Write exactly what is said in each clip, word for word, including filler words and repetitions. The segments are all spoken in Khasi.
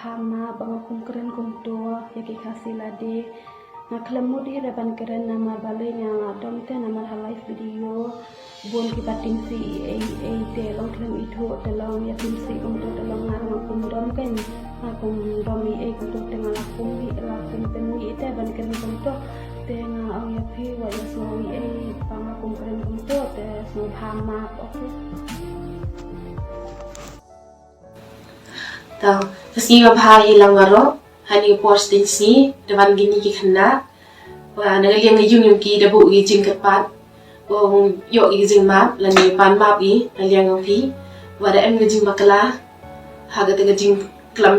Hama ba nga kum kren kumto ïa ki Khasi lade. Nga khlem mut hi da ban kren namar balei nga la dom te namar ha live video bun kiba tyngshih ei ei te long khlem ithuh te long ïa tyngshih kumto te long nga ruh nga kum dom kein. Nga kum dom ei ei kumto te nga la kum hi la kum te mut hi te ban kren kumto te nga ong ïa phi wat ïa sngew ei ei ba nga kum kren kumto te sngewbha map, okay. Tang, ka sngi ba bha ïa lang baroh, ha kane ka por sting sngi, da wan kine ki khynnah, wa na ka liang ka ïung ïung ki da buh ki jingkyrpad, wa ïoh ki jingmap, lane pan map ki, na liang ïong phi, wa da em ka jingbakla, ha kata ka jingklam,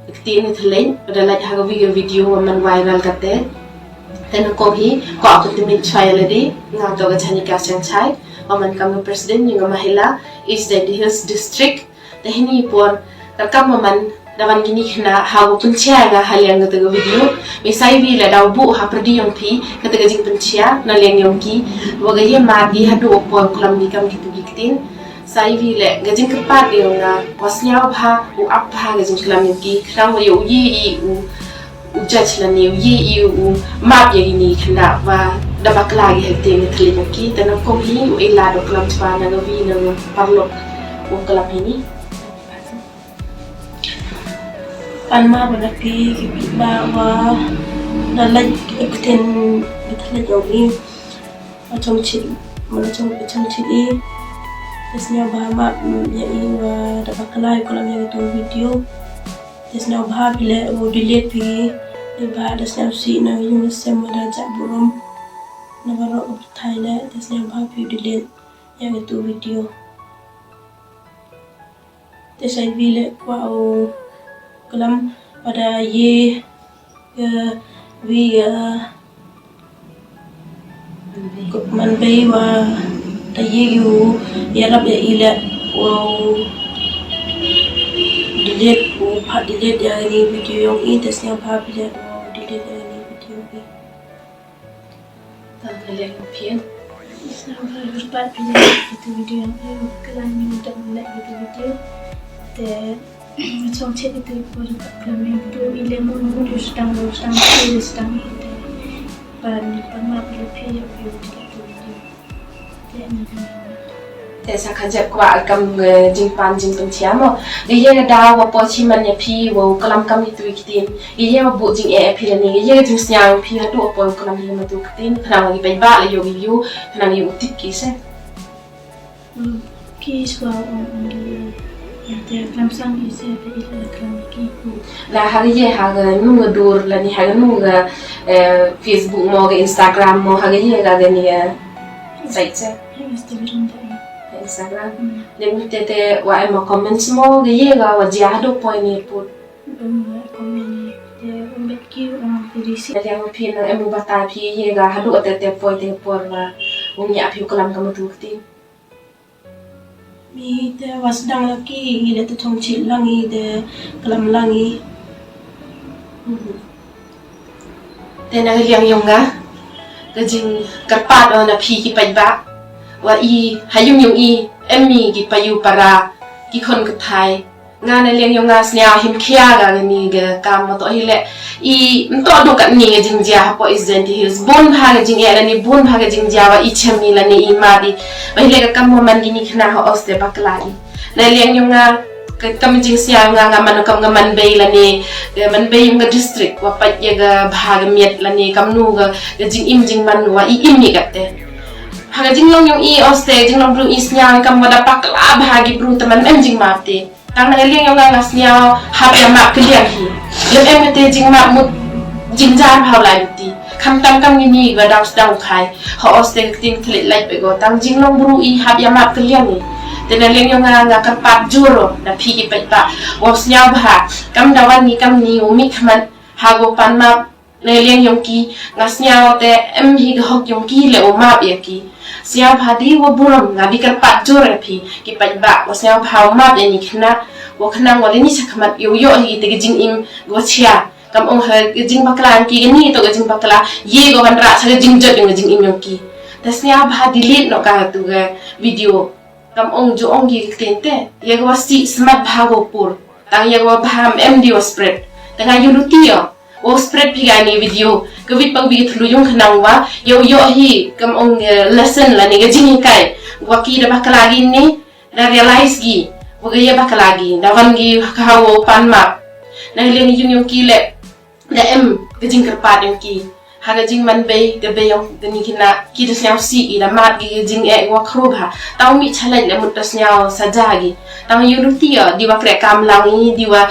ka ktien ka thylliej, wa da lait ha ka vi-, video wa man viral kata. Te na kong hi, ko aku tymmen chwa ïa lade, nga to ka Chanika Seng Chai, wa man kam ka president, ïa ka Mahila, East Jaintia Hills District, Te hini por, ka kam man, da wan kine ki khynnah, ha u pynshai nga ha liang kata ka video. Me sa ïohi leh da u buh ha pyrdi ïong phi, kata ka jingpynshai, na liang ïong ki, wa ka ïa map ki haduh u poi u klam ki kam kitu ki ktien. Sa ïohi leh, ka jingkyrpad ïong nga, wa sngewbha, u ap bha ka jingklam ïong ki, khnang wa ïa u ïohi u, u judge lane u ïohi u map ïa kine ki khynnah wa da bakla ki ha ktien ka thylliej ïong ki, te na kong hi u ïa la da klam chwa na ka vi na ka paralok u klam hini. Pan map ba da phi ki paidbah wa da lait ka ktien ka thylliej ïong i. Achong chit, man achong, achong chit i. Te sngewbha map ïa i wa da bakla ïa u klam ïa katu ka video. Te sngewbha phi leh u delete phi. Phi ba da sngewsih na ïung sem wa da jah burom. Na baroh ka pyrthei leh, te sngewbha phi u delete ïa katu ka video. Te sa ïohi leh kwah u klam ba da ïa ka vi ka man bei wa da ïa u ïarap ïa i leh wa u delete u pat delete ïa kane ka video ïong i te sngewbha phi leh wa u delete ïa kane ka video ïong i. Tang ka liang phi. Sngewbha phi pat phi leh ïa katu ka video ïong i, khlem ïa u dang leh ïa katu ka video. Te chong chet ïa katu ka por ka khlem ïa katu i leh mo mo u sdang u sdang u sdang i te. Pan pan map ïa phi ïa phi ïa katu ka video. Te na ka Te sa ka jep kwah kam ka jingpan jingpynshai mo. Ka ïa ka daw wa poi shi man ïa phi wa u klam kam itu i ktien. Ka ïa wa buh jingeh ïa phi lane ka ïa ka jingsngew phi haduh wa poi u klam ïa ma tu ktien. Khnang wa ki paidbah la ïoh ki ïoh, khnang ïoh u tip ki se. Hmm, ki swa ong ong ki. Ïa te klam sang ki se te i la klam ki. La ha ka ïa ha ka nu ka dur lane ha ka nu ka, eh, Facebook mo ka Instagram mo ha ka ïa ka ka ni ka site se. Instagram ta. Instagram. Hmm. Lem te te wa em comments mo ka ïa ka wa jia haduh poi ni put. Hmm, comment ni. Te um bet ki um ki risi. Te yang phi nang em u batai phi ïa ka haduh te te poi te por wa um ïa phi u klam ka ma tu ktien. Mi te wa sdang la ki i le te chong chit lang i te klam lang i. Mhm. Te na ka liang ïong nga, ka jingkyrpad na phi ki paidbah, wa i ha ïung ïong i em mi ki payu para, ki khon kthai. Nga na liang ïong nga sngewhim khia ka kani ka kam ma to hi le i nto du katni ka jingjia hapoh East Jaintia Hills. Bun bha ka jingeh lane bun bha ka jingjia wa i chem i lane i mad i. Ba hi le ka kam wa man kini khynnah ha Australia bakla i. Na liang ïong nga ka kam jingsngew nga nga man kam nga man bei lane ka man bei ïong ka district wa pait ïa ka bha ka miat lane kam nu ka, ka jingim jingman wa i im i kat te. Ha ka jinglong ïong i Australia jinglong bru i sngewhim kam wa da bakla bha ki bru te man em jingmap te. Tang na ka liang ïong nga nga sngewhap ïa map ka liang hi. Lem em te jingmap mut jingjar bha u lai mut ti. Khamtam kam ngini ba dang sdang u khai. Ha Australia ka ktien thylliej lait bego tang jinglong bru i hap ïa map ka liang hi. Te na liang ïong nga nga kyrpad jur na phi ki paidbah. Wa sngewbha kam da wan ni kam ni u mih khmat ha ko pan map. Na liang ïong ki, nga sngew te em hi ka hok ïong ki le u map ïa ki. Sngewbha di wa burom nga bi kyrpad jur ïa phi, ki paidbah, wa sngewbha u map ïa ni khynnah, wa khnang wa lini shakhmat ïoh ïoh hi te ka jingim, wa chia. Kam ong ha ka jingbakla ki kani to ka jingbakla, ïa ka wanrah sha ka jingjot ïong ka jingim ïong ki. Te sngewbha delete noh ka tu ka video. Kam ong ju ong ki ktien te, ïa ka wa sih smat bha ko pur. Tang ïa wa bha em di wa spread. Tang ïa luti ïa wa spread phi kani video. Ka wit pang bi thlu yung khnang wa yow yoh hi kam ong lesson lane ka jinghikai. Wa ki da bakla kini da realize ki wa ka ïa bakla ki da wan ki ka hawa pan map. Na liang yung yung ki le da em ka jingkyrpad yung ki ha ka jingman bei ka bei yung kani kina ki da sñiaw si i da mat ki ka jing e wa khru bha. Tang mi challenge le mut da sñiaw sa ja ki. Tang ïa luti ïa di wa kre kam lang i di wa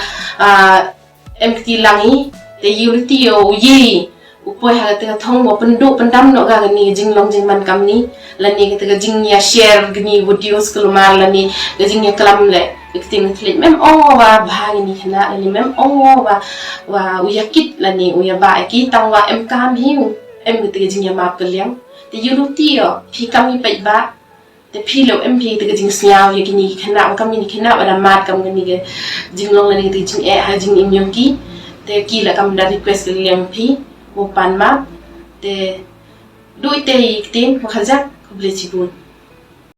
em kti lang i. Te ïa luti ïa u ye u poi ha ka te ka thong wa pendu pendam no ka kani ka jinglong jingman kam ni. Lani ka te ka jing ïa share kani video sekelumar lani ka jing ïa kelam le ka kti ngi thlit mem ong wa bha kani kena lani mem ong wa wa u ïa kit lani u ïa ba ki tang wa em kam hi u em ka te ka jing ïa map ka liang. Te ïa luti ïa phi kam i peit ba te phi lo em phi te ka jing sñiaw ïa kini kena kam kini kena wa da mat kam kani ka jinglong lani ka te jing e ha jing im yong ki. Te ki la kam da request ka liang phi mo pan map. Te doi te i ktin mo khajak ko ble chibun.